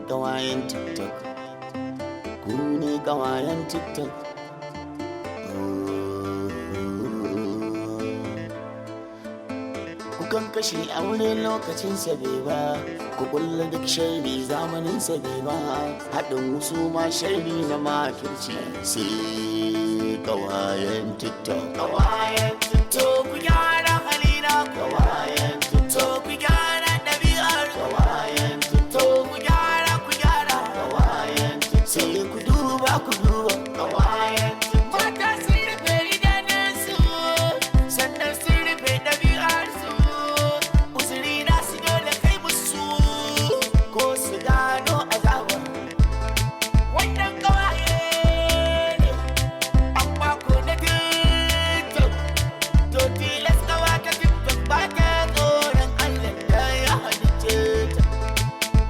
Kawayen TikTok, ku ne kawayen TikTok. Kukan kashe aure lokacin sa bai ba, ku kulla duk sharri zamanin sa bai ba, haɗin wasu ma sharri na makirci sai kawayen TikTok. Kawayen TikTok, ku gyara halina. Kawayen TikTok, ku gyara ɗabi'ar. Kawayen TikTok, ku gyara, ku gyara. Kawayen TikTok, sai ku duba, ku duba. Kawayen TikTok, mata sun rufe idanunsu, sannan sun rufe ɗabi'arsu. Uzuri na su dole kai musu, ko su gano azaba. Wannan kawaye ne, amma ko na TikTok, to tilas kawa ta TikTok ba ta tsoron Allah da ya halicce ta.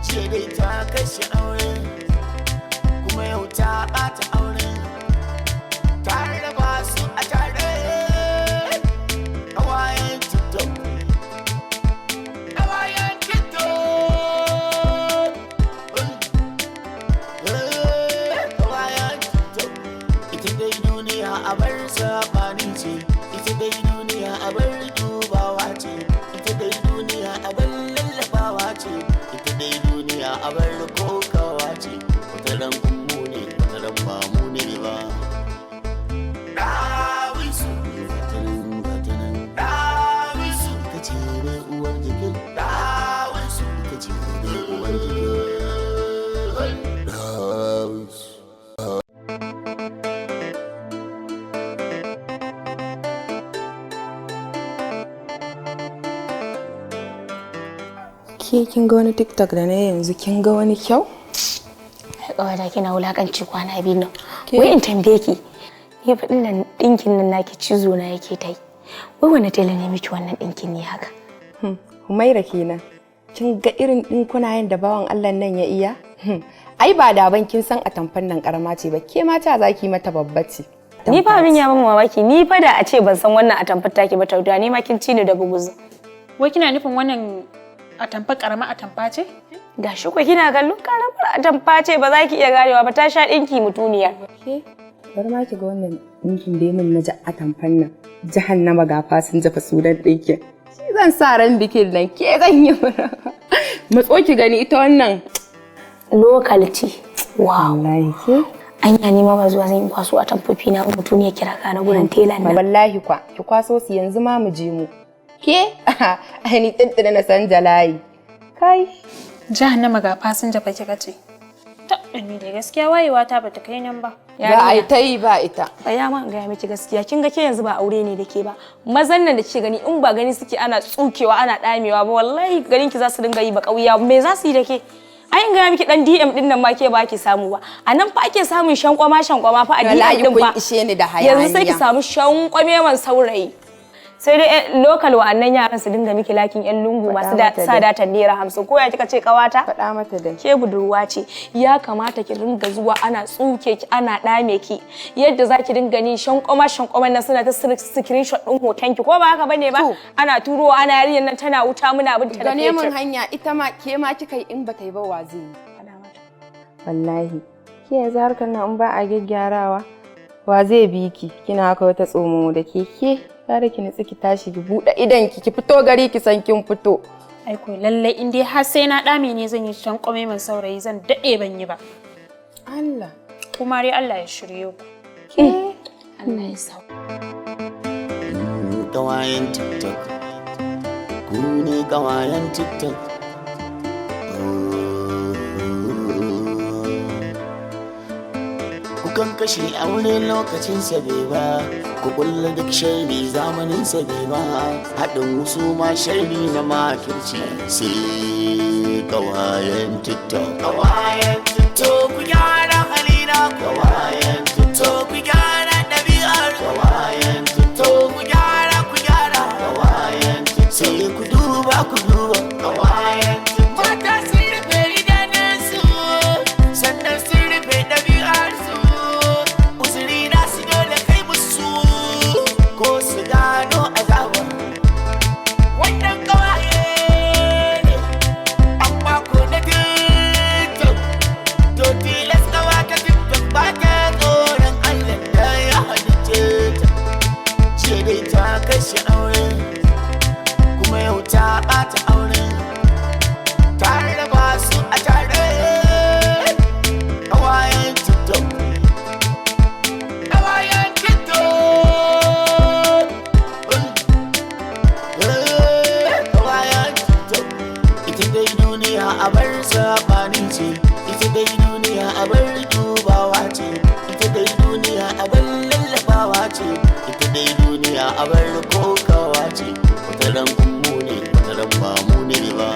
Jiya dai ta kashe aure, kuma yau ta ɓata aure, ta raba su a tare. Kawayen TikTok, kawayen TikTok, kawayen TikTok. Ita dai duniya a bar saɓani ce, ita dai duniya a bar dubawa ce, ita dai duniya a bar lallabawa ce, ita dai duniya a bar kokawa ce. Wata ran mu ne, wata ran ba mu ne ba. Ɗawisu, gatanan gatanan. Ɗawisu, ita ce dai uwar jikin. Ɗawisu, ita ce dai uwar jikin. Ɗawisu. Ke, kin ga wani TikTok da na yi yanzu? Kin ga wani kyau? Ai ƙawata, kina wulakanci kwana biyu nan. Wai in tambaye ki, ni fa dinnan dinkin nan naki cizo na yake ta yi. Wai wani tela ne miki wannan dinkin ne haka? Humaira kenan. Kin ga irin ɗinkunayen da bawan Allah nan ya iya? Ai ba da ban kin san atamfan nan karama ce ba, ke mata za ki mata babba ce. Ni fa abin ya ban mamaki, ni fa da a ce ban san wannan atamfar take ba, tauda ni ma kin ci ni da buguzu. Wai kina nufin wannan atamfa karama atamfa ce? Gashi ko kina kallo, karamar atamfa ce, ba za ki iya ganewa ba, ta sha dinki mutuniya. Ke, bari ma ki ga wannan ɗinkin da ya min na ji atamfan nan. Jahannama ga fasinja fa sunan ɗinkin. Shi zan sa ran bikin nan, ke zan yi mana. Matso ki gani ita wannan. Local ce. Wow. Wallahi ke. Anya ni ma ba zuwa zan yi kwaso atamfofi na ba, mutuniya kira ka na gurin telan nan. Wallahi kwa, ki kwaso su yanzu ma mu je mu. Ke? Ai ni tuntuna na san jalayi. Kai. Jahannama ga fasinja fa kika ce. Ta ni da gaskiya wayewa ta bata kai nan ba. Za a yi ta yi ba ita. Tsaya ma in gaya miki gaskiya, kin ga ke yanzu ba aure ne da ke ba. Mazan nan da kike gani, in ba gani suke ana tsukewa ana damewa ba, wallahi ganin ki za su dinga yi ba kauya. Me za su yi da ke? Ai in gaya miki, dan DM din nan ma ke ba ki samu ba. A nan fa ake samun shankwama shankwama fa a DM Wallahi din kun fa. ishe ni da hayaniya. Yanzu sai ki samu shankwame man saurayi. Sai dai local wa'annan yaran su dinga miki lakin yan lungu masu mata sa dai. datan ₦50. Ko ya kika ce, kawata? Faɗa mata dai. Ke budurwa ce, ya kamata ki ringa zuwa ana tsuke ki, ana ɗame ki, yadda za ki dinga ni shankwama shankwaman nan suna ta screenshot ɗin hoton ki, ko ba haka bane ba? To. Ana turowa ana yarinyar nan tana wuta, muna bin ta da Gane mun fetur. hanya ita ma, ke ma kika yi, in ba ta yi ba wa zai yi? Wallahi. Ke yanzu harkar nan in ba a gyaggyarawa wa zai bi ki? Kina haka wata tsomo da ke ke. Kada ki nutsi, ki tashi ki buɗe idon ki, ki fito gari ki san kin fito. Ai ko lallai in dai har sai na dame ne zan yi shankwame mai saurayi, zan daɗe ban yi ba. Allah. Kuma dai Allah ya shirye ku. Allah ya sa. Kawayen TikTok, ku ne kawayen TikTok. Kukan kashe aure lokacin sa bai ba, ku kulla duk sharri zamanin sa bai ba, haɗin wasu ma sharri na makirci sai kawayen TikTok. Kawayen TikTok, ku gyara halina. Kawayen TikTok, ku gyara ɗabi'ar. Kawayen TikTok, ku gyara, ku gyara. Kawayen TikTok, sai ku duba, ku duba. Kawayen TikTok, mata sun rufe idanunsu, Sabani ce. Ita dai duniya abar dubawa ce, ita dai duniya abar lallabawa ce, ita dai duniya abar kokawa ce. Wata ran mu ne, wata ran ba mu ne ba.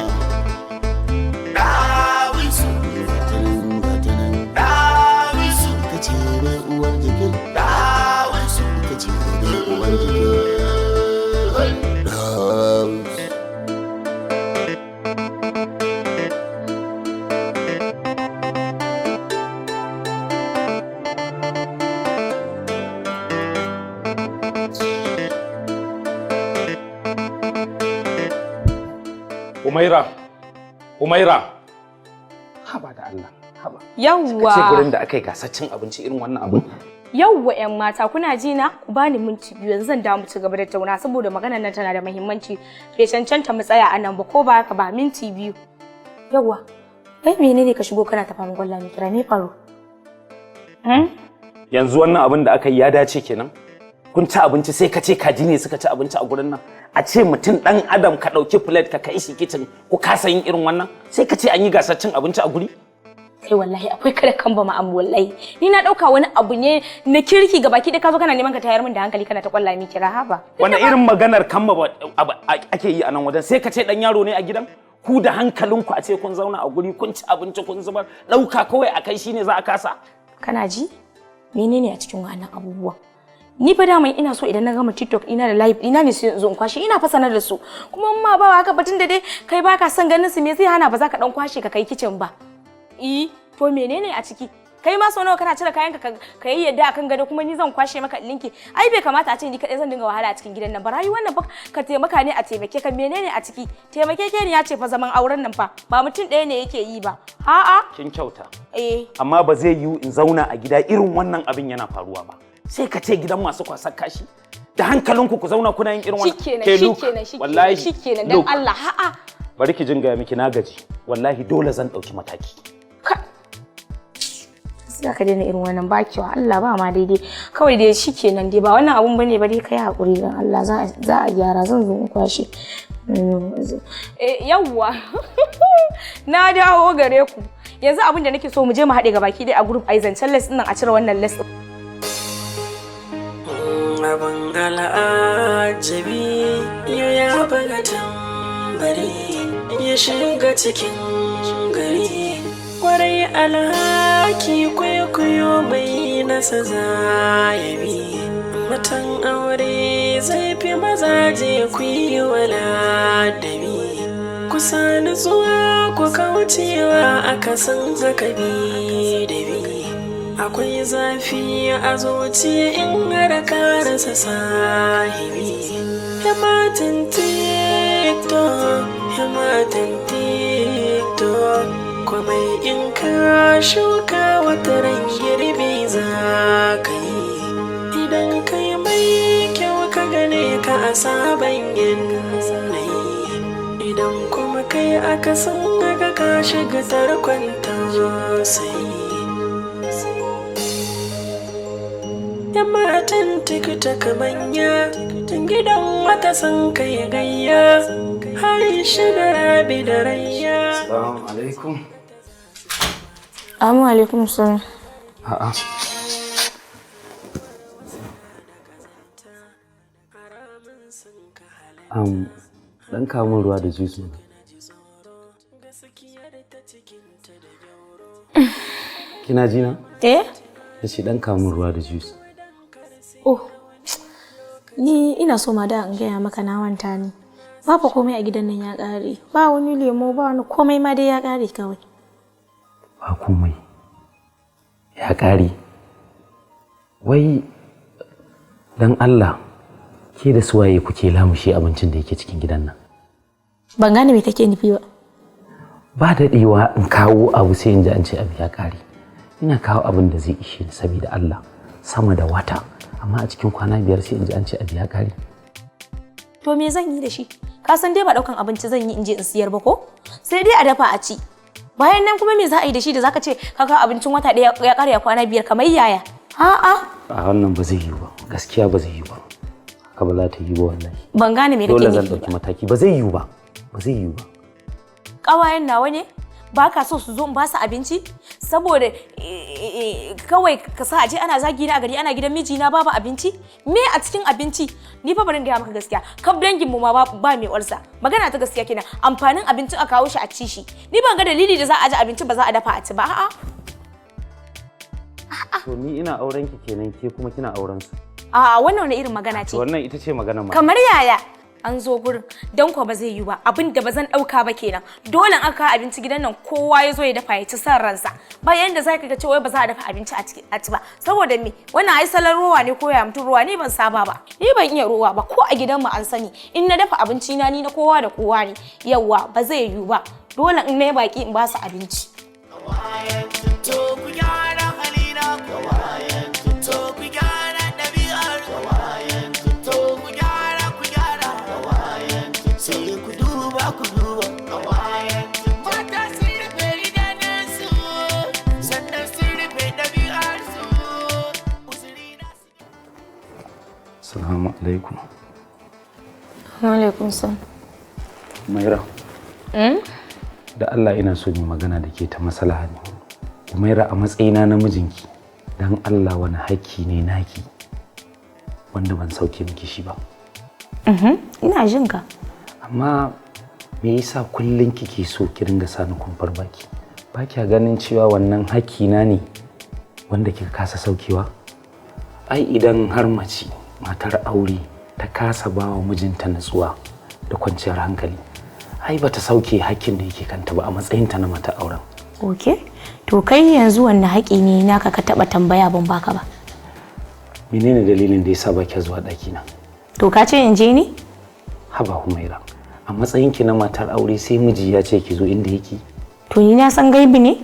Dawisu, gatanan gatanan dawisu, ita ce dai uwar jikin dawisu, ita ce dai uwar jikin dawisu. Umaira, Umaira. Haba da Allah, haba. Yawwa. Ce gurin da aka yi gasar cin abinci irin wannan abun. Yawwa 'yan mata, kuna ji na? Ku bani minti 2 yanzu, zan dawo mu ci gaba da tauna saboda maganar nan tana da muhimmanci. Bai cancanta mu tsaya a nan ba, ko ba haka ba? Minti 2. Yawwa. Kai, menene ka shigo kana tafa min gwalla mai kira? Me faru? Hmm? Yanzu wannan abin da aka yi ya dace kenan? Kun ci abinci sai ka ce kaji ne suka ci abinci a gurin nan. A ce mutum dan adam ka ɗauki plate ka kai shi kicin, ku kasa yin irin wannan, sai ka ce an yi gasar cin abinci a guri? Kai, wallahi akwai kada kan ba ma'am, wallahi. Ni na dauka wani abu ne na kirki, ga baki da ka zo kana neman ka tayar min da hankali, kana ta kwalla min kira, haba. Wani irin maganar kan ba ake yi a nan wajen, sai ka ce dan yaro ne a gidan? Ku da hankalinku a ce kun zauna a guri kun ci abinci kun zubar, ɗauka kawai a kai shine za a kasa. Kana ji? Menene a cikin wannan abubuwa? Ni fa daman ina so idan na gama TikTok ina da live ina ne, sai in zo in kwashe, ina fa sanar da su. Kuma in ma ba haka batun da dai kai baka son ganin su, me zai hana ba za ka dan kwashe ka kai kicin ba? Eh, to menene a ciki? Kai ma sau nawa kana cire kayanka ka yi yadda akan gado, kuma ni zan kwashe maka linki. Ai bai kamata a ce ni kaɗai zan dinga wahala a cikin gidan nan ba. Rayuwar nan fa ka taimaka ne a taimake ka. Menene a ciki? Taimake ke ne ya ce fa, zaman auren nan fa ba mutum ɗaya ne yake yi ba. A'a. Kin kyauta. Eh. Amma ba zai yiwu in zauna a gida irin wannan abin yana faruwa ba. Sai ka ce gidan masu kwasar kashi. Da hankalinku ku zauna kuna yin irin wannan. Shikenan. Ke, look, Shikenan, shikenan. wallahi, Shikenan, dan look, Allah, a'a. Bari ki jin gaya miki, na gaji. Wallahi dole zan ɗauki mataki. Sai ka daina irin wannan bakiwa, Allah ba ma daidai. Kawai dai shikenan dai, ba wannan abun bane ba dai, kai hakuri dan Allah, za a gyara, zan zo in kwashe. Eh, yawwa, na dawo gare ku. Yanzu abin da nake so, mu je mu haɗe gabaki dai a group, ai zancen list nan, a cire wannan list. Abin al'ajabi yau ya buga tambari ya shiga cikin gari. Kwarai alhaki kwaikwayo mai nasa zayabi, matan aure zai fi mazaje, ku yi ladabi, kusa nutsuwa, ku kaucewa akasin haka bi da bi. Akwai zafi a zuciya in har ka rasa sahibi. Matan TikTok, matan TikTok, komai in ka shuka wata ran girbi za ka yi. Idan kai mai kyau ka gane ka a sabon yanayi, idan kuma kai aka san haka ka shiga tarkon tausayi. Yan matan TikTok manya tun gidan wata sun kai gayya har shiga Rabi da Rayya. Assalamu alaikum. Assalamu alaikum salam. A'a. Dan kawo min ruwa da juice mana. Kina ji na? Eh. Na ce dan kawo min ruwa da juice. Oh, ni ina so ma da in gaya maka na manta ne. Babu komai a gidan nan, ya ƙare. Ba wani lemo, ba wani komai ma dai, ya ƙare kawai. Ba komai. Ya ƙare. Wai dan Allah, ke da suwaye kuke lamushe abincin da yake cikin gidan nan? Ban gane me kake nufi ba. Ba daɗewa in kawo abu sai in ji an ce abu ya ƙare. Ina kawo abin da zai ishe ni saboda Allah sama da wata. Amma a cikin kwana 5 sai in ji an ce abu ya ƙare. To me zan yi da shi? Ka san dai ba ɗaukan abinci zan yi in je in siyar ba ko? Sai dai a dafa a ci. Bayan nan kuma me za a yi da shi da zaka ce ka kawo abincin wata ɗaya ya ƙare a kwana 5, kamar yaya? A'a. A wannan ba zai yi ba. Gaskiya ba zai yi ba. Haka ba za ta yi ba wallahi. Ban gane me kake Dole zan nufi ɗauki ba. mataki. Ba zai yiwu ba. Ba zai yiwu ba. Ƙawayen nawa ne? Ba ka so su zo in ba su abinci? Saboda kawai ka sa aje ana zagi na a gari, ana gidan mijina babu abinci? Me a cikin abinci? Ni fa barin gaya maka gaskiya. Kaf dangin mu ma ba mai ulcer. Magana ta gaskiya kenan. Amfanin abincin a kawo shi a ci shi. Ni ban ga dalili da za a aje abinci ba za a dafa a ci ba. A'a. To ni ina auren ki kenan, ke kuma kina auren su. A'a, wannan wani irin magana ce? To wannan ita ce magana ma. Kamar yaya? An zo gurin don ko ba zai yi ba, abin da ba zan dauka ba kenan. Dole aka kawo abinci gidan nan, kowa ya zo ya dafa ya ci san ransa. Ba yanda za ka ga cewa ba za a dafa abinci a ci ba. Saboda me? Wannan ai salon rowa ne, ko ya mutum rowa? Ni ban saba ba, ni ban iya rowa ba, ko a gidan mu an sani. In na dafa abinci na, ni na kowa da kowa ne. Yawwa, ba zai yiwu ba. Dole in na yi baki in ba su abinci. To ku gyara halina, to ku gyara ɗabi'ar, to ku gyara, ku gyara, sai ku duba, ku duba. Mata sun rufe idanunsu, sannan sun rufe ɗabi'arsu. Uzuri na su. Assalamu alaikum. Alaikum salam. Umaira. Da Allah ina so mu magana da ke ta maslaha ne. Umaira, a matsayina na mijinki, dan Allah wani hakki ne naki wanda ban sauke miki shi ba? Ina jin ka. Amma me yasa kullum kike so ki ringa sani kumfar baki? Ba kya ganin cewa wannan hakki na ne wanda kika kasa saukewa? Ai idan har mace matar aure ta kasa ba wa mijinta natsuwa da kwanciyar hankali, ai bata sauke hakkin da yake kanta ba a matsayinta na mata auren. Ok, to kai yanzu wanne haƙi ne naka ka taɓa tambaya ban baka ba? Menene dalilin da yasa ba kya zuwa ɗakina? To ka ce in je ni? Haba Humaira, a matsayinki na matar aure sai miji ya ce ki zo inda yake? To ni na san gaibi ne?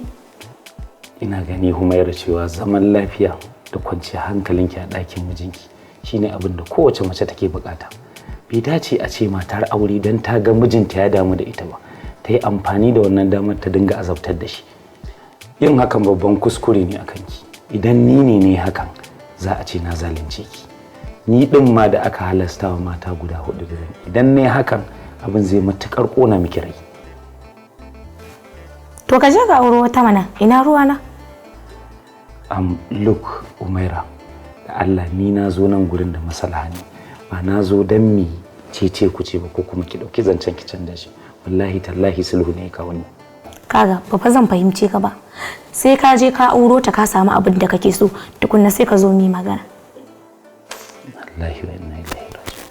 Ina gani Humaira cewa zaman lafiya da kwanciyar hankalinki a ɗakin mijinki shine abin da kowace mace take bukata. Bai dace a ce matar aure don ta ga mijinta ya damu da ita ba, ta yi amfani da wannan damar ta dinga azabtar da shi. Yin hakan babban kuskure ne a kanki. Idan ni ne ne hakan, za a ce na zalunce ki. Ni ɗin ma da aka halasta wa mata guda hudu da zan. Idan ne hakan, abin zai matuƙar ƙona miki rai. To ka je ka auro wata mana, ina ruwa na? Look Umaira, da Allah ni na zo nan gurin da maslaha ne, ba na zo don mi cece ku ce ba ko kuma ki ɗauki zancen ki canza shi. Wallahi tallahi sulhu ne ka wani. Kaga, ba fa zan fahimce ka ba. Sai ka je ka auro ta ka samu abin da kake so, tukunna sai ka zo mi magana. Wallahi wa inna ilaihi raji'un.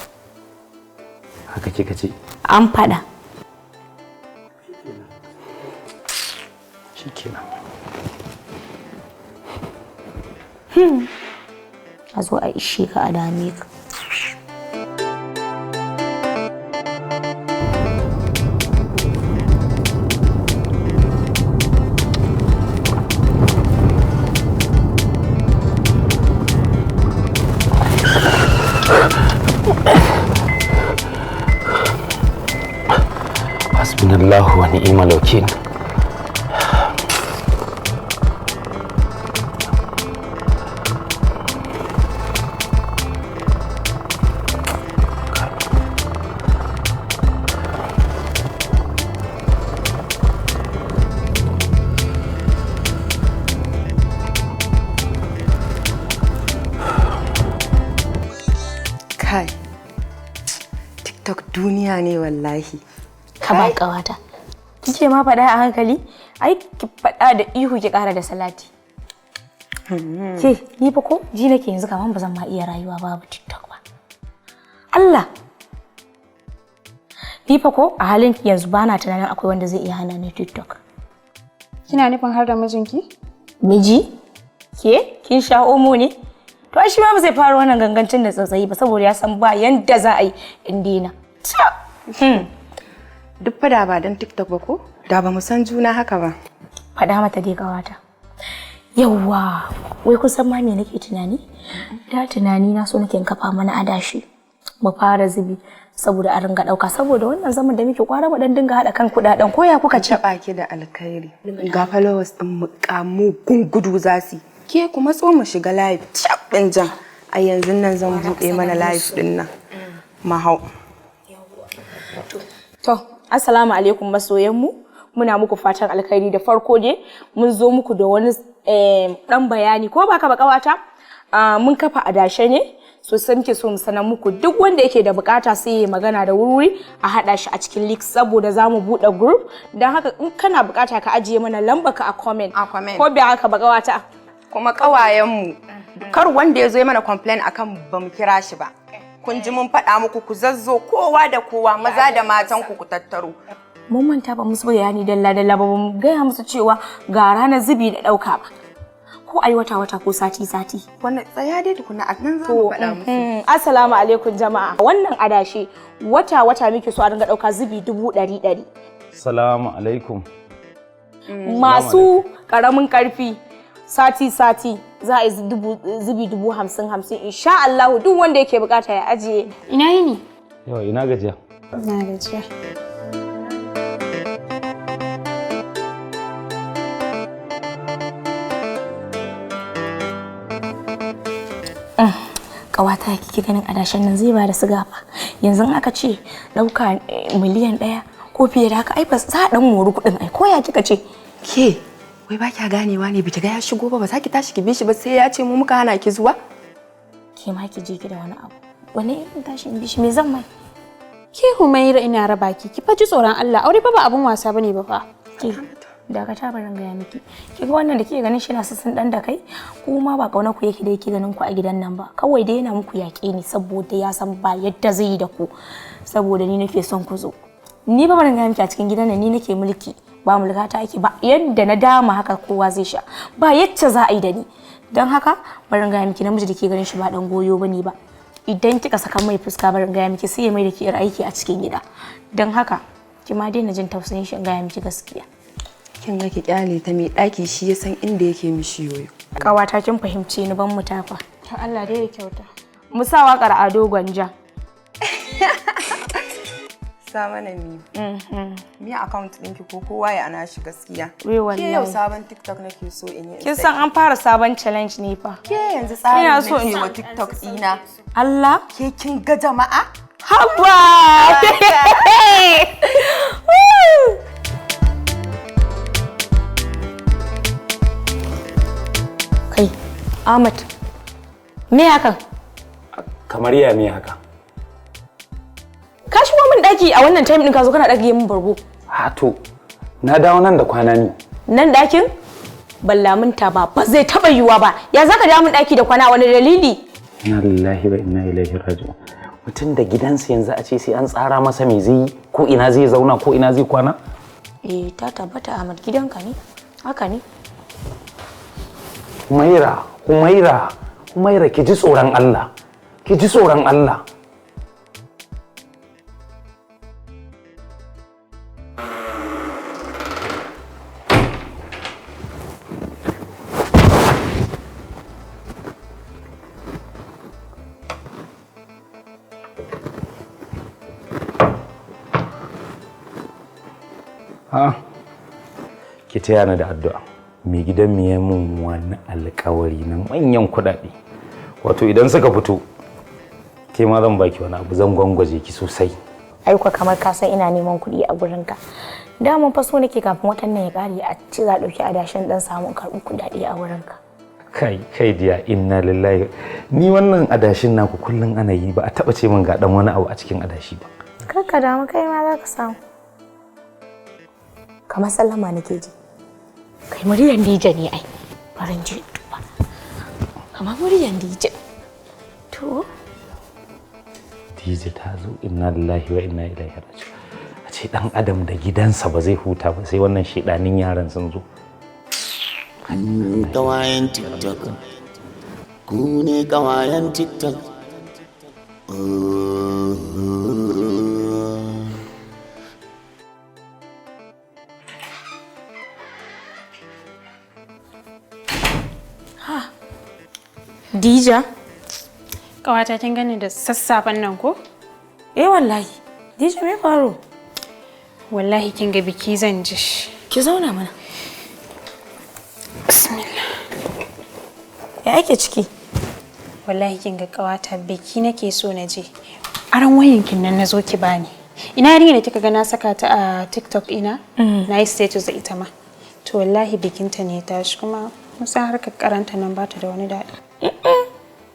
Haka kika ce? An faɗa. Shikenan. A zo a ishe ka a dame ka. Hasbunallahu wa ni'mal wakil. Kai, TikTok duniya ne wallahi. Ka ba ƙawata. Kike ma faɗa a hankali? Ai ki faɗa da ihu ki ƙara da salati. Ke, ni fa ko ji nake yanzu kaman ba zan ma iya rayuwa babu TikTok ba. Allah. Ni fa ko a halin yanzu bana tunanin akwai wanda zai iya hana ni TikTok. Kina nufin har da mijinki? Miji? Ke? Kin sha omo ne? To ai shi ma ba zai fara wannan gangancin da tsatsayi ba, saboda ya san ba yanda za a yi in daina. Ta. Duk fa da ba don TikTok ba ko? Da ba mu san juna haka ba. Faɗa mata dai ƙawata. Yawwa, wai kusan ma me nake tunani? Da tunani na so nake in kafa mana adashi. Mu fara zubi saboda a ringa ɗauka, saboda wannan zaman da muke kwara mu dan dinga haɗa kan kuɗaɗen, koya kuka ce. Taɓa ki da alkhairi. Ga followers ɗin mu kamu gungudu za su yi. Ke kuma tso mu shiga live cap ɗin jan. A yanzu nan zan buɗe mana live ɗin nan. Mahau. To, assalamu alaikum masoyanmu. Muna muku fatan alkhairi. Da farko dai mun zo muku da wani dan bayani, ko baka ba kawata? Mun kafa adashe ne, so sai muke so mu sanar muku, duk wanda yake da bukata sai ya magana da wuri a hada shi a cikin link, saboda za mu bude group. Don haka in kana bukata ka ajiye mana lamba ka a comment. A comment. Ko bai haka ba kawata? Kuma ƙawayenmu, kar wanda ya zo ya mana complain akan ba mu kira shi ba. Kun ji mun faɗa muku, ku zazzo kowa da kowa, maza da matan ku, ku tattaro. Mun manta ba musu bayani dalla dalla ba, mu gaya musu cewa ga ranar zubi da dauka ba, ko ayi wata wata ko sati sati. Wannan tsaya dai tukuna, a nan za mu faɗa musu. Assalamu alaikum jama'a. Wannan adashi wata wata muke so a dinga dauka zubi 100,000. Salamu alaikum. Masu karamin karfi sati sati za a yi zubi 50,000 insha Allah. Duk wanda yake bukata ya ajiye. Ina yini? Yau ina gajiya. Na gajiya. Kawata, kike ganin adashin nan zai bada siga fa? Yanzu in aka ce dauka 1 miliyan ko fiye da haka, ai ba za a dan mori kuɗin ai, ko ya kika ce? Ke, wai ba kya ganewa ne? Biki ga ya shigo ba, ba za ki tashi ki bi shi ba sai ya ce mu muka hana ki zuwa? Ke ma ki je ki da wani abu. Wani irin tashi in bi shi, me zan mai? Ke Humaira, ina raba ki, ki fa ji tsoron Allah, aure fa ba abun wasa bane ba fa. Ke dakata, barin gaya miki. Ki ga wannan da kike ganin shi na sassan dan da kai, kuma ba kauna ku yake da yake ganin ku a gidan nan ba. Kawai dai yana muku yaƙe ne saboda ya san ba yadda zai yi da ku, saboda ni nake son ku zo. Ni ba, barin gaya miki, a cikin gidan nan ni nake mulki, ba mulka ta ake ba. Yadda na dama haka kowa zai sha, ba yacce za a yi da ni. Don haka barin gaya miki, namiji da ke ganin shi ba dan goyo bane ba. Idan kika saka mai fuska, barin gaya miki, sai ya mai da ke yar aiki a cikin gida. Don haka ki ma daina jin tausayin shi, in gaya miki gaskiya. Kin ga, ki kyale ta, mai ɗaki shi ya san inda yake mishi yoyo. Kawata, kin fahimce ni, ban mu tafa. To Allah dai ya kyauta. Mu sa waƙar Ado Gwanja. Sa mana mi. Mi account ɗinki ko kowa ya ana shi gaskiya. Wai wallahi. Ke, yau sabon TikTok nake so in yi. Kin san an fara sabon challenge ne fa. Ke, yanzu tsarin Ina so in nake wa TikTok ɗina. Allah. Ke, kin ga jama'a? Haba! Kai, Ahmad. Me hakan? Kamar ya me haka? Ka shigo min daki a wannan time din, ka zo kana dage min bargo. Ha to, na dawo nan da kwana ni. Nan dakin? Ballamunta ba, ba zai taba yiwuwa ba. Ya zaka dawo min daki da kwana, wani dalili? Inna lillahi wa inna ilaihi raji'un. Mutum da gidansa yanzu a ce sai an tsara masa me zai yi, ko ina zai zauna, ko ina zai kwana? Eh, ta tabbata Ahmad, gidanka ne. Haka ne. Humaira, Humaira, Humaira, ki ji tsoron Allah. Ki ji tsoron Allah. Ha. Ki taya ni da addu'a. Mai gidan mu ya mun wani alƙawari na manyan kuɗaɗe. Wato idan suka fito, ke ma zan baki wani abu, zan gwangwaje ki sosai. Aiko kamar ka san ina neman kuɗi a gurinka. Daman fa so nake kafin watan nan ya ƙare a ce za a ɗauki adashin ɗan samun karɓi kuɗaɗe a wurinka. Kai, kai diya, inna lillahi. Ni wannan adashin naku kullum ana yi, ba a taɓa ce min ga ɗan wani abu a cikin adashi ba. Kar ka damu, kai ma za ka samu. Kamar sallama nake ji. Kai, muryar Dija ne ai. Barin ji duba. Kamar muryar Dija. To, Dija ta zo, inna lillahi wa inna ilaihi raji'un. A ce ɗan adam da gidansa ba zai huta ba sai wannan shedanin yaran sun zo. Kawayen TikTok, ku ne kawayen TikTok. Oh. Dija? Kawata, kin gani da sassafen nan ko? Eh wallahi. Dija, me faru? Wallahi kin ga biki zan ji. Ki zauna mana. Bismillah. Ya ake ciki? Wallahi kin ga kawata, biki nake so na je. Aron wayankin nan na zo ki bani. Ina yarinya da kika ga na saka ta a TikTok ina? Na yi status da ita ma. To wallahi bikinta ne ya tashi, kuma mun san harkar karanta nan ba ta da wani daɗi.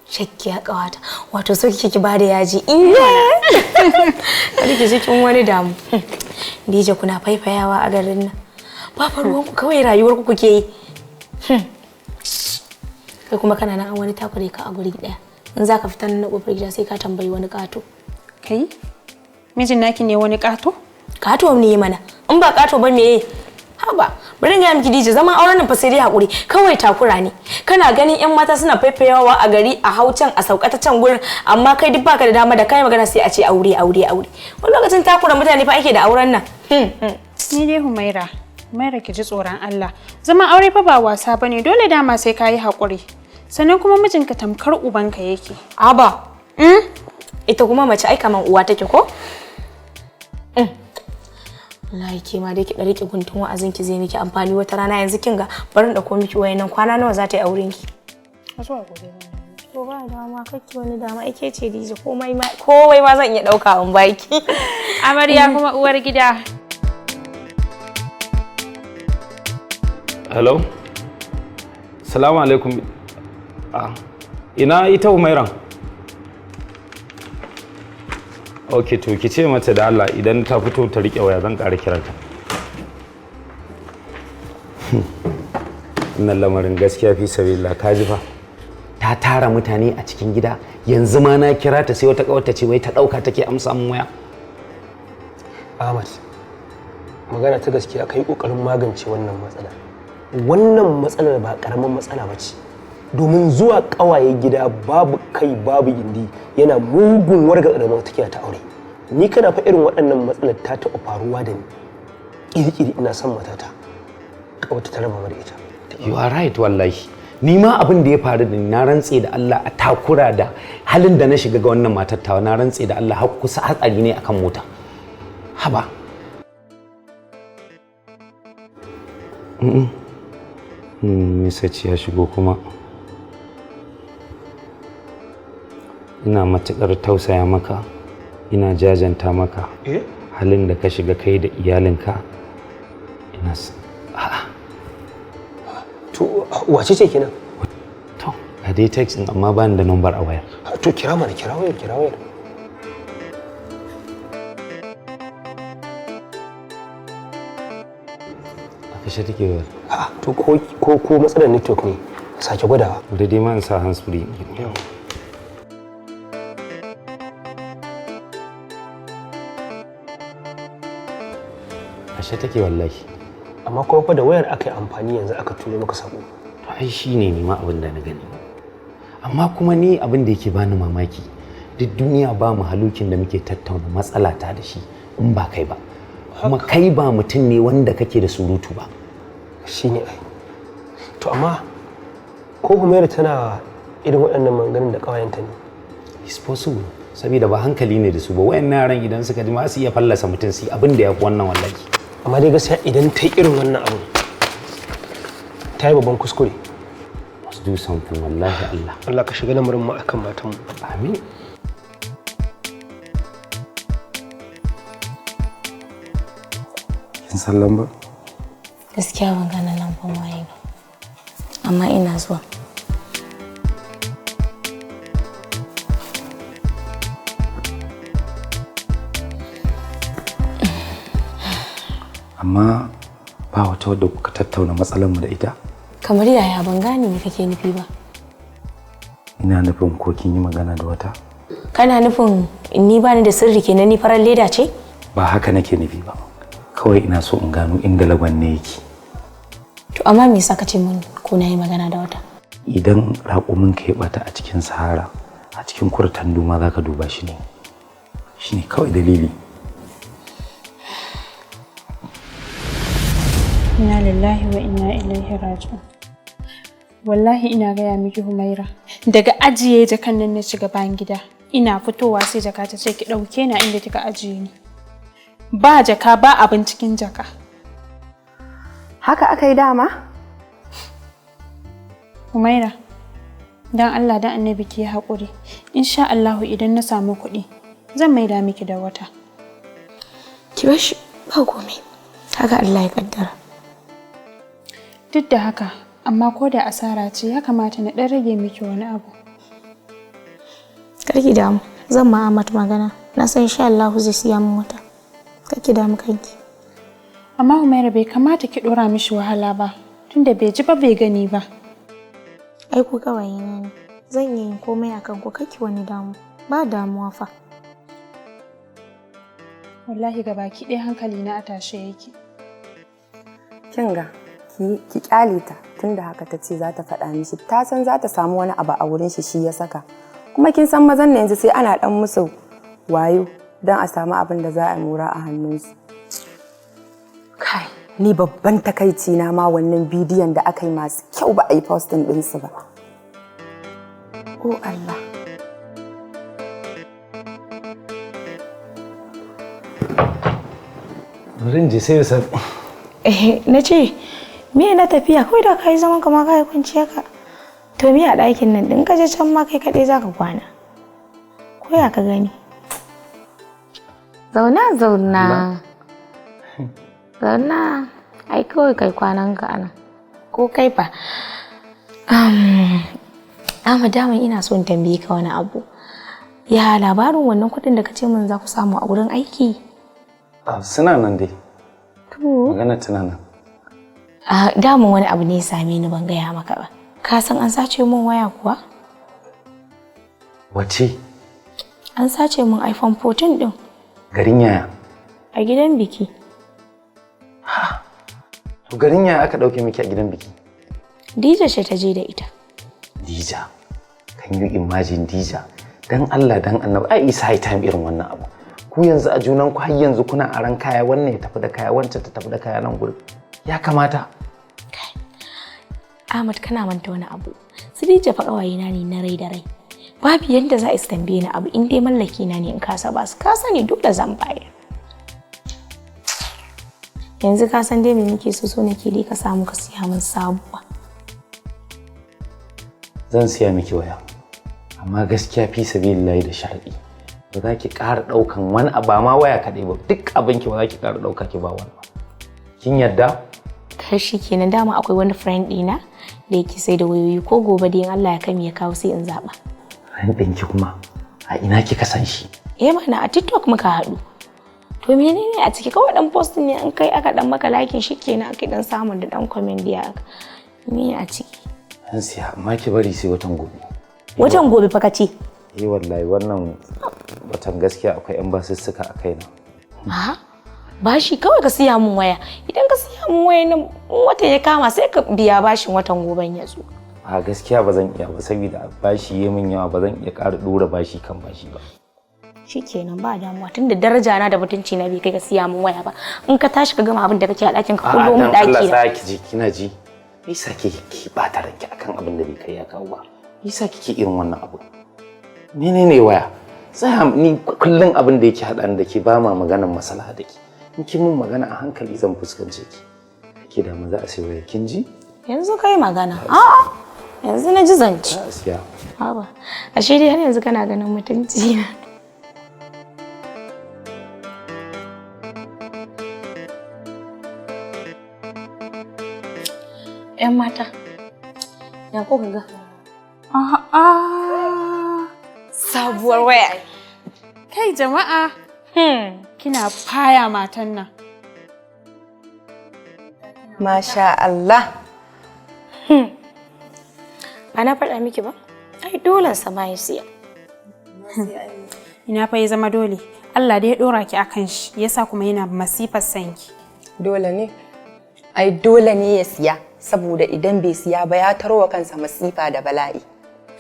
Shakkiya kawata, wato so kike ki bada yaji. Iya. Kada ki ji kin wani damu. DJ, kuna faifayawa a garin nan. Ba fa ruwanku, kawai rayuwar ku kuke yi. Kai kuma kana nan an wani takure ka a guri daya. In za ka fita na kofar gida sai ka tambayi wani kato. Kai? Mijin naki ne wani ƙato? Kato ne mana. In ba kato ba meye? Haba, bari in gaya miki DJ, zaman auren nan fa sai dai hakuri, kawai takura ne. Kana ganin yan mata suna faifayawa a gari, a hau can a sauka ta can gurin, amma kai duk baka da dama, da kai magana sai a ce aure, aure, aure. Wani lokacin takura mutane fa ake da auren nan. Ni dai Humaira, Humaira, ki ji tsoron Allah. Zaman aure fa ba wasa bane, dole dama sai ka yi haƙuri. Sannan kuma mijinka tamkar ubanka yake. Aba. Ita kuma mace ai kaman uwa take ko? Wallahi ke ma dai ki dan rike guntun wa'azin ki, zai miki amfani wata rana. Yanzu kin ga bari in dauko miki wayan nan, kwana nawa za ta yi auren ki? Zuwa gobe. To ba dama, kake wani dama, ai ke ce DJ, komai ma komai ma zan iya dauka in baki. Amarya kuma uwar gida. Hello, salamu alaikum. Ah, ina ita Humairan? Ok, to ki ce mata da Allah idan ta fito ta riƙe waya, zan ƙara kiranta. Wannan lamarin gaskiya fi sabilillah, ka ji fa ta tara mutane a cikin gida. Yanzu ma na kira ta sai wata ƙawarta ce wai ta ɗauka take amsa min waya. Ahmad, magana ta gaskiya, ka yi ƙoƙarin magance wannan matsalar. Wannan matsalar ba ƙaramin matsala ba ce. Domin zuwa ƙawaye gida babu kai babu gindi yana mugun warga zamantakewa ta aure. Ni kana fa irin waɗannan matsalar ta taɓa faruwa da ni. Ƙiri-ƙiri ina son matata. Ƙawarta ta raba mu da ita. You are right, wallahi. Ni ma abin da ya faru da ni, na rantse da Allah, a takura da halin da na shiga ga wannan matar tawa, na rantse da Allah har kusa hatsari ne akan mota. Haba. Message ya shigo kuma. Ina matuƙar tausaya maka, ina jajanta maka Eh? halin da ka shiga kai da iyalinka. Ina a'a. To wace ce kenan? To, ga dai text din amma ba ni da number a wayar. To kira mana, kira wayar, kira wayar. A kashe take wayar. A'a, to ko matsalar network ne. Sake gwadawa. Bari dai ma in sa hands free. Kashe take wallahi. Amma kuma fa da wayar aka yi amfani yanzu aka turo maka sako. To ai shine ni ma abin da na gani. Amma kuma ni abin da yake bani mamaki, duk duniya ba mu halukin da muke tattauna matsala ta da shi in ba kai ba. Kuma kai ba mutum ne wanda kake da surutu ba. Shine ai. To amma ko Humaira tana irin waɗannan maganganun da ƙawayenta ne? It's possible. Saboda ba hankali ne da su ba. Wayannan yaran idan suka ji ma su iya fallasa mutum su yi abin da ya fi wannan wallahi. Amma dai gaskiya idan ta yi irin wannan abun, ta yi babban kuskure. Must do something wallahi Allah. Allah ka shiga lamarin mu akan matanmu. Amin. Kin san lamba? Gaskiya ban gane lamban waye ba. Amma ina zuwa. Amma ba wata wadda kuka tattauna matsalar mu da ita? Kamar yaya? Ban gane me kake nufi ba. Ina nufin ko kin yi magana da wata? Kana nufin ni bani da sirri kenan, ni farar leda ce? Ba haka nake nufi ba. Kawai ina so in gano inda lagon ne yake. To amma me yasa ka ce mun ko na yi magana da wata? Idan raƙumin ka ya bata a cikin sahara, a cikin kurtan duma za ka duba shi ne. Shi ne kawai dalili. Inna lillahi wa inna ilaihi raji'un. Wallahi ina gaya miki Humaira, daga ajiye jakan nan na shiga bayan gida. Ina fitowa sai jaka ta ce ki ɗauke ni a inda kika ajiye ni. Ba jaka, ba abin cikin jaka. Haka aka yi dama? Humaira, dan Allah dan Annabi ki yi haƙuri. Insha Allahu idan na samu kuɗi, zan maida miki da wata. Ki bar shi, ba komai. Haka Allah ya kaddara. Duk da haka, amma ko da asara ce ya kamata na ɗan rage miki wani abu. Kar ki damu, zan ma Ahmad magana. Na san insha Allah zai siya min wata. Kar ki damu kanki. Amma Humaira bai kamata ki ɗora mishi wahala ba, tunda bai ji ba bai gani ba. Ai ku ƙawayena ne. Zan iya yin komai akan ku, kar ki wani damu. Ba damuwa fa. Wallahi gabaki ɗaya hankali na a tashe yake. Kin ga ki kyale ta tunda haka ta ce za ta faɗa mishi, ta san za ta samu wani abu a wurin shi, shi ya saka. Kuma kin san mazan na yanzu sai ana dan musu wayo don a samu abin da za a mora a hannunsu. Kai, ni babban takaici na ma wannan bidiyon da aka yi masu kyau ba a yi posting ɗinsu ba. Oh Allah. Bari in je sai da safe. Eh, na ce, me na tafiya kawai da ka yi zaman kama ka yi kwanciya ka. To me a ɗakin nan ɗin ka je can ma kai kaɗai za ka kwana. Ko ya ka gani? Zauna zauna. Zauna. Ai kawai kai kwanan ka anan. Ko kai fa. Ahmad, daman ina so in tambaye ka wani abu. Ya labarin wannan kuɗin da ka ce min za ku samu a wurin aiki? Ah, suna nan dai. To. Magana tana nan. Ah, daman wani abu ne ya same ni ban gaya maka ba. Ka san an sace min waya kuwa? Wace? An sace min iPhone 14 din Garin yaya? a gidan biki. To garin yaya aka dauke miki a gidan biki? Dija ce ta je da ita. Dija. Can you imagine Dija? Dan Allah dan Annabi, ai isa high time irin wannan abu. Ku yanzu a junan ku har yanzu kuna aran kaya, wannan ya tafi da kaya, wancan ta tafi da kaya nan gurin. Ya kamata. Ahmad, kana manta wani abu. Su Dija fa ƙawayena ne na rai da rai. Babu yanda za a su tambaye ni abu in dai mallaki na ne in kasa ba su, ka sani dole zan bayar. Yanzu ka san dai me nake so, so nake dai ka samu ka siya min sabuwa. Zan siya miki waya. Amma gaskiya fi sabilillahi da sharadi. Ba za ki ƙara ɗaukan wani abu, ba ma waya kaɗai ba, duk abin ki ba za ki ƙara ɗauka ki ba wani ba. Kin yarda? Kar shi kenan, dama akwai wani friend ɗina da yake sai da wayoyi, ko gobe dai in Allah ya kai mu ya kawo sai in zaɓa. Ran ɗinki kuma a ina kika san shi? Eh mana, a TikTok muka haɗu. To menene a ciki, kawai dan post ne an kai aka dan maka liking shikenan, aka dan samun da dan comment da aka. Me a ciki? Zan siya, amma ki bari sai watan gobe. Watan gobe fa kace. Eh wallahi, wannan watan gaskiya akwai 'yan basussuka a kaina. Ha? Bashi kawai ka siya mun waya. Idan ka siya mun waya nan, in watan ya kama sai ka biya bashin watan goben ya zo. A gaskiya ba zan iya ba, saboda bashi ya min yawa, ba zan iya ƙara ɗora bashi kan bashi ba. Shikenan, ba damuwa, tunda daraja na da mutunci na bai kai ka siya mun waya ba. In ka tashi ka gama abin da kake a ɗakin ka A'a, kullo mun dan Allah ɗaki na. tsaya ki ji, kina ji. Me yasa ke ki bata ranki akan abin da bai kai ya kawo ba? Me yasa kike irin wannan abu? Menene waya? Tsaya, ni kullum abin da yake haɗa ni da ke, ba ma maganar maslaha da ke. In kin mun magana a hankali zan fuskance ki. Kake da mu za a sai waya, kin ji? Yanzu kai magana. A'a, yanzu na ji zance. Za a siya. Haba, ashe dai har yanzu kana ganin mutunci na. ‘Yan mata, ya kuka ga? A'a. Sabuwar waya. Kai jama'a. Kina faya matan nan. Masha Allah. Ba na faɗa miki ba? Ai dole sa ma ya siya. Ina fa ya zama dole. Allah da ya dora ki akan shi, yasa kuma yana masifar sanki. Dole ne. Ai dole ne ya siya, saboda idan bai siya ba ya tarwa kansa masifa da bala'i.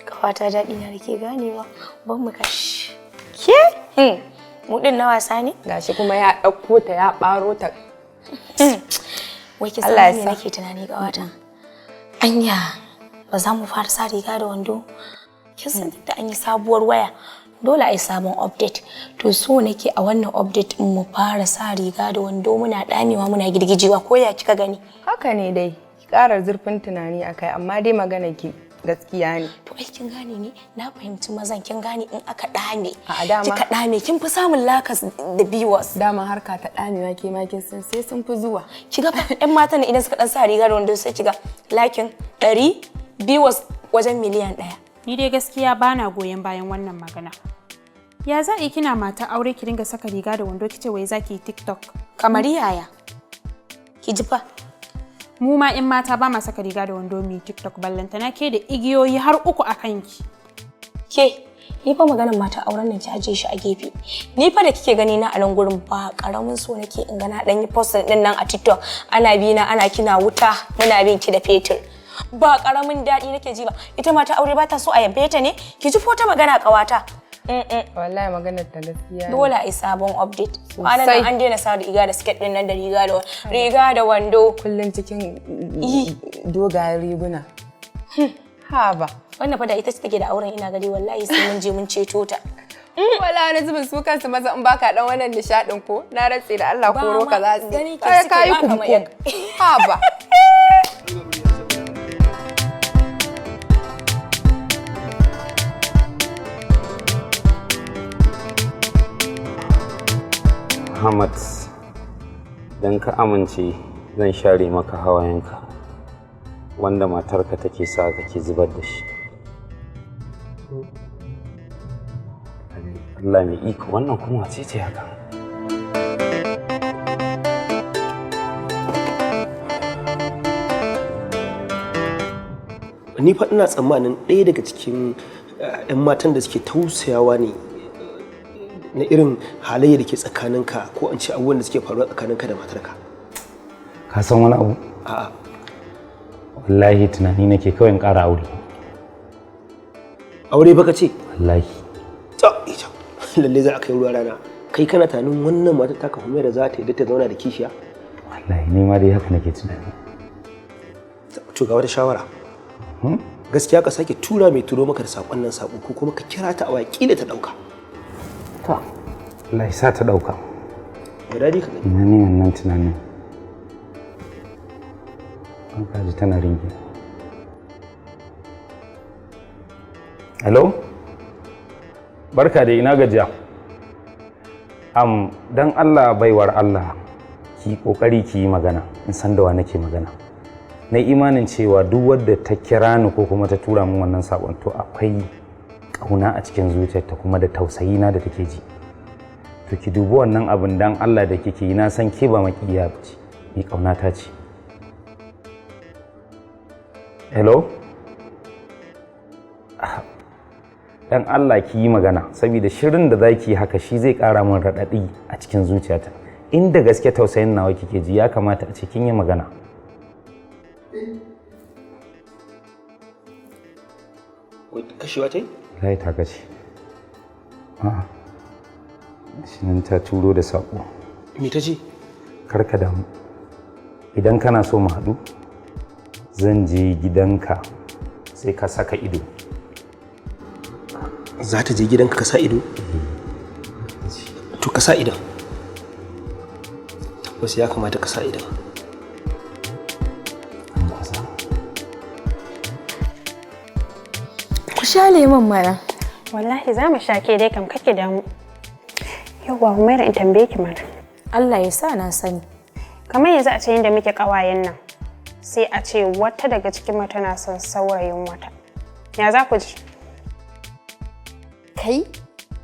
Kawata, daɗi na da ke ganewa, ban mu kashi. Ke? Mu ɗin na wasa ne? Gashi kuma ya ɗauko ta ya ɓaro ta. Wai ki Allah ya san me sa. nake tunani, ƙawata? Anya ba za mu fara sa riga da wando. Kin san da an yi sabuwar waya, dole a yi sabon update. To so nake a wannan update din mu fara sa riga da wando, muna damewa muna girgijewa, ko ya kika gani? Haka ne dai, ki ƙara zurfin tunani akai, amma dai magana ki Gaskiya ne. To ai kin gane ne, na fahimci mazan, kin gane, in aka dame. A dama. Kika dame, kin fi samun likes da viewers. Dama harka ta damewa, ke ma kin san sai sun fi zuwa. Kiga fa yan matan idan suka dan sa riga da wando, sai kiga liking 100, viewers wajen miliyan 1. Ni dai gaskiya bana goyon bayan wannan magana. Ya za a yi kina mata aure ki dinga saka riga da wando kice wai za ki yi TikTok? Kamar yaya? Ki ji fa. Mu ma in mata ba ma saka riga da wando mu yi TikTok, ballantana ke da igiyoyi har uku a kanki. Ke, ni fa maganar mata auren nan ki aje shi a gefe. Ni fa da kike gani na a nan gurin, ba karamin so nake in ga na dan yi post din nan a TikTok, ana bi na ana kina wuta muna bin ki da fetur. Ba karamin daɗi nake ji ba. Ita mata aure ba ta so a yabe ta ne? Ki ji ta magana, kawata. Wallahi maganar ta gaskiya ne. Dole a yi sabon update. Kwanan nan an daina sa riga da skirt din nan da riga da wando. Kullum cikin dogayen riguna. Haba. Wannan fa da ita ce take da auren, ina gari wallahi sai mun je mun ceto ta. Wala wani zubin su kansu maza, in baka dan wannan nishadin ko, na rantse da Allah Ba koro ma ka za su. gani ke Kai suke kayi ba kamar kumkum. Haba. Ahmad, don ka amince zan share maka hawayenka wanda matarka take sa kake zubar da shi. Allah mai iko, wannan kuma wace ce haka? Ni fa ina tsammanin ɗaya daga cikin 'yan matan da suke tausayawa ne na irin halayya da ke tsakaninka, ko an ce abubuwan da suke faruwa tsakaninka da matarka. Ka san wani abu? A'a. Wallahi tunani nake kawai in ƙara aure. Aure baka ce? Wallahi. Ta ita lalle za a kai ruwa rana. Kai kana tunanin wannan matar taka Humaira za ta yadda ta zauna da kishiya? Wallahi ni ma dai haka nake tunani. To, ga wata shawara. Gaskiya ka sake tura mai turo maka da sakon nan sako, ko kuma ka kira ta a waya, kila ta dauka. To, Allah ya sa ta ɗauka. Ga dadi ka gani. Ina ne wannan tunanin? An kaji tana ringe. Hello? Barka da, ina gajiya. Dan Allah, baiwar Allah, ki kokari ki yi magana, in san da wa nake magana. Na imanin cewa duk wadda ta kira ni ko kuma ta tura min wannan sakon, to akwai ƙauna a cikin zuciyarta kuma da tausayi na da take ji. To, ki dubi wannan abin dan Allah da kike yi, na san ke ba maƙiya ba ce, ni ƙauna ta ce. Hello? Dan Allah ki yi magana, saboda shirin da za ki yi haka shi zai ƙara min raɗaɗi a cikin zuciyata. Inda gaske tausayin nawa kike ji, ya kamata a ce kin yi magana. Wai kashewa ta yi? Wallahi ta kashe. A'a. Shi nan ta turo da saƙo. Me ta ce? Kar ka damu. Idan kana so mu haɗu, zan je gidanka sai ka saka ido. Za ta je gidanka ka sa ido? To, ka sa idon. Tabbas ya kamata ka sa idon. An kusa. Ku sha lemon mana. Wallahi za mu sha, ke dai kam kake damu. Yauwa Humaira, in tambaye ki mana. Allah ya sa na sani. Kamar yanzu a ce yadda muke kawayen nan, sai a ce wata daga cikin mu tana son saurayin wata. Ya za ku ji? Kai,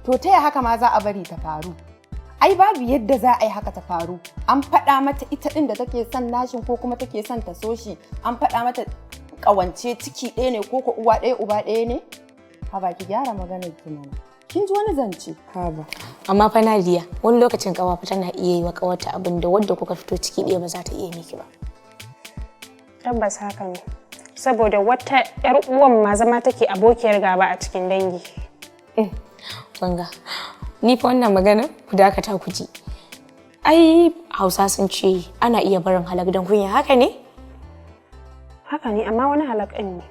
to ta haka ma za a bari ta faru? Ai babu yadda za a yi haka ta faru. An faɗa mata ita ɗin da take son nashin ko kuma take son ta so shi, an faɗa mata ƙawance ciki ɗaya ne ko ko uwa ɗaya uba ɗaya ne? Haba, ki gyara maganar ki mana. Kin ji wani zance? Haba. Amma fa Nadiya, wani lokacin kawa fa tana iya yi wa kawarta abin da wadda kuka fito ciki ɗaya ba za ta iya miki ba. Tabbas haka ne. Saboda wata 'yar uwan ma zama take abokiyar gaba a cikin dangi. Banga. Ni fa wannan magana ku dakata ku ji. Ai Hausa sun ce ana iya barin halak don kunya, haka ne? Haka ne, amma wani halak ɗin ne.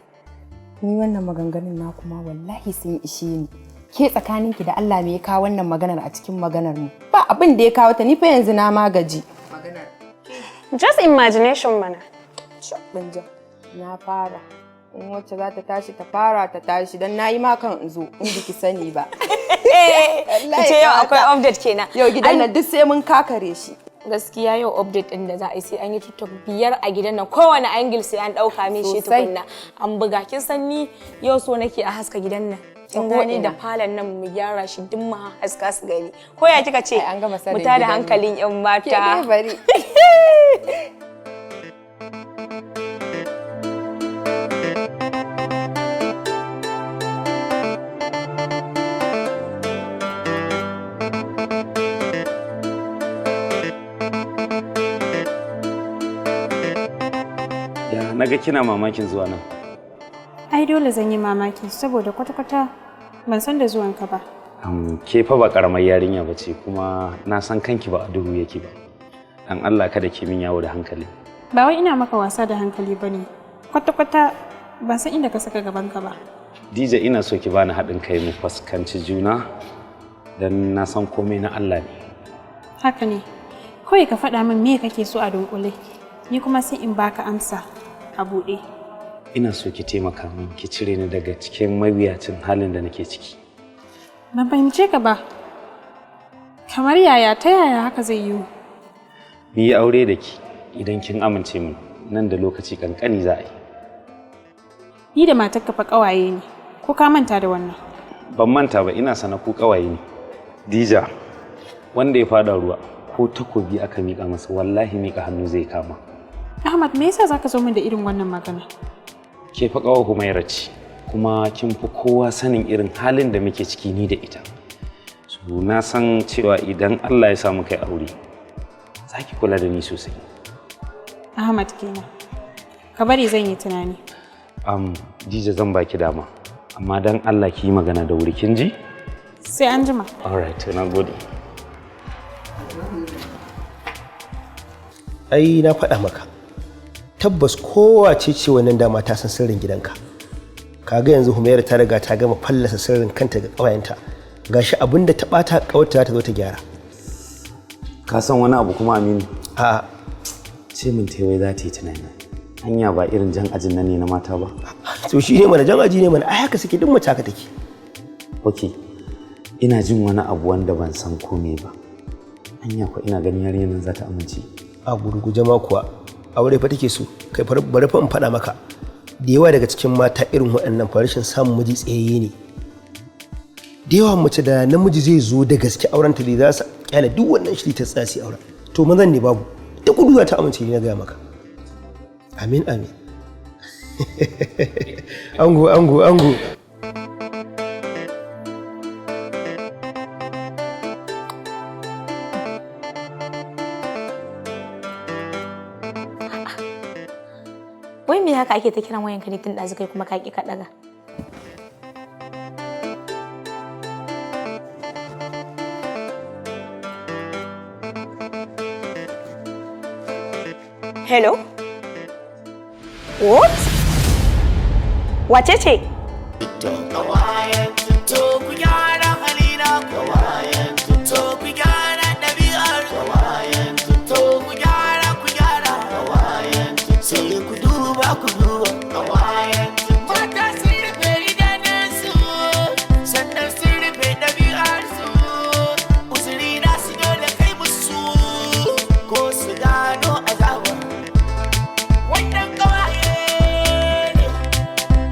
Ni wannan maganganun na kuma wallahi sun ishe ni. Ke, tsakaninki da Allah, me ya kawo wannan maganar a cikin maganar mu? Ba abin da ya kawo ta, ni fa yanzu na magaji. Just imagination mana. Banja. Na fara. In wacce za ta tashi ta fara ta tashi don na yi ma kan in zo in biki sani ba. Ki ce yau akwai update kenan. Yau gidan nan duk sai mun kakare shi. Gaskiya yau update din da za a yi sai an yi TikTok 5 a gidan nan, kowane angle sai an dauka min shi Sosai. tukunna an buga. Kin san ni yau so nake a haska gidan nan. Kin Ta gane, da ko'ina. falon nan mu gyara shi duk mu haska su gani. Ko ya kika ce? Ai, an gama sanin Mu tada gidan nan. hankalin yan Ke dai mata. bari. Ya naga kina mamakin zuwa nan. Ai dole zan yi mamaki saboda kwata-kwata ban san da zuwanka ba. Ke fa ba karamar yarinya ba ce, kuma na san kanki ba a duhu yake ba. Dan Allah kada ki min yawo da hankali. Ba wai ina maka wasa da hankali ba ne. Kwata-kwata ban san inda ka saka gabanka ba. DJ, ina so ki bani haɗin kai mu fuskanci juna dan na san komai na Allah ne. Haka ne. Kawai ka faɗa min me kake so a dunkule. Ni kuma sai in baka amsa a buɗe. Ina so ki taimaka min ki cire ni daga cikin mawuyacin halin da nake ciki. Ban fahimce ka ba. Kamar yaya, ta yaya haka zai yiwu? Mu yi aure da ki idan kin amince min, nan da lokaci kankani za a yi. Ni da matarka fa ƙawaye ne. Ko ka manta da wannan? Ban manta ba, ina sana ku kawaye ne. Dija, wanda ya fada ruwa ko takobi aka mika masa wallahi mika hannu zai kama. Ahmad, me yasa zaka zo min da irin wannan magana? Ke fa kawar Humaira ce, kuma kin fi kowa sanin irin halin da muke ciki ni da ita. So na san cewa idan Allah ya sa muka yi aure, za ki kula da ni sosai. Ahmad kenan. Ka bari zan yi tunani. Dija, zan baki dama, amma dan Allah ki yi magana da wuri, kin ji? Sai an jima. All right, na gode. Ai na faɗa maka, tabbas kowace ce wannan dama ta san sirrin gidanka. Kaga yanzu Humaira ta riga ta gama fallasa sirrin kanta ga ƙawayenta. Gashi abin da ta ɓata ƙawarta ta zo ta gyara. Ka san wani abu kuma, Aminu? A'a. Ce min tai wai za ta yi tunani. Hanya ba irin jan ajin nan ne na mata ba. To shi ne mana, jan aji ne mana, ai haka suke, duk mace haka take. Ok, ina jin wani abu wanda ban san kome ba. Hanya ko ina ganin yarinyar nan za ta amince. A gurguje ma kuwa, aure fa take so. Kai bari fa in faɗa maka, da yawa daga cikin mata irin waɗannan fa rashin samun miji tsayayye ne. Da yawa mace da namiji zai zo da gaske auren ta za su kyale duk wannan shiri ta tsaya su yi auren. To mazan ne babu, ta kudu za ta amince ne, na gaya maka. Amin amin. Ango ango ango. Wai me haka ake ta kiran wayanka ne tun ɗazu, kai kuma ka ƙi ka ɗaga? Hello? What? Wace ce? Kawayen to ku gyara halina, kawayen to ku gyara ɗabi'ar, kawayen to ku gyara, ku gyara, kawayen sai ku duba, ku duba, kawayen mata sun rufe idanunsu, sannan sun rufe ɗabi'arsu, uzuri na su dole kai musu ko su gano azaba. Wannan kawaye ne,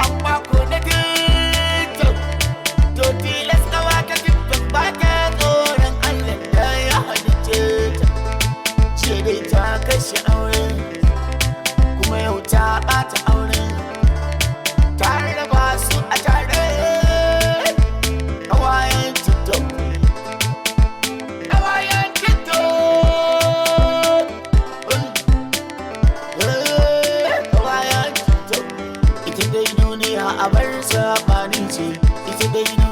amma ko na TikTok, to tilas kawa ta TikTok ba ta tsoron Allah da ya halicce ta. Ce dai ta kashe aure, kuma yau ta ɓata aure, ta raba su a tare. Kawayen TikTok, kawayen TikTok, kawayen TikTok. Ita dai duniya a bar saɓani ce, ita dai duniya.